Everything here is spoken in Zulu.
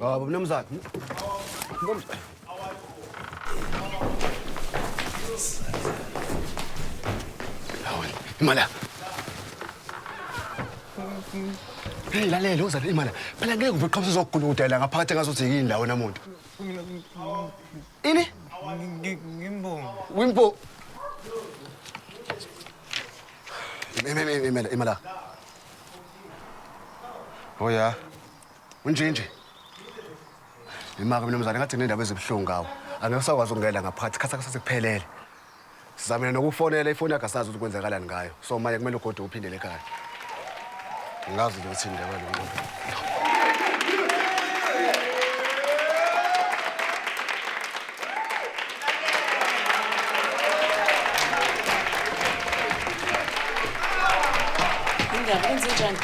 Hawu mnumzane. Mnumzane. Hawu, imali. Hey lalela uza imali. Phela ngeke uve qhamusa uzoguluda la ngaphakathi engazuthi yini la wena muntu. Ini? Ngimbonga. Wimpo. Imela imela. Oh ya. Unjinji. Imaka mnumzane ngathi nendaba ezibuhlungu ngawo. Angeke usakwazi ukungena ngaphakathi khatha kusasekuphelele. Sizamile nokufonela ifoni yakhe asazi ukuthi kwenzakalani ngayo. So manje kumele ugoduke uphindele ekhaya. Ngazi nje ukuthi indaba lo muntu. Indaba enze njani?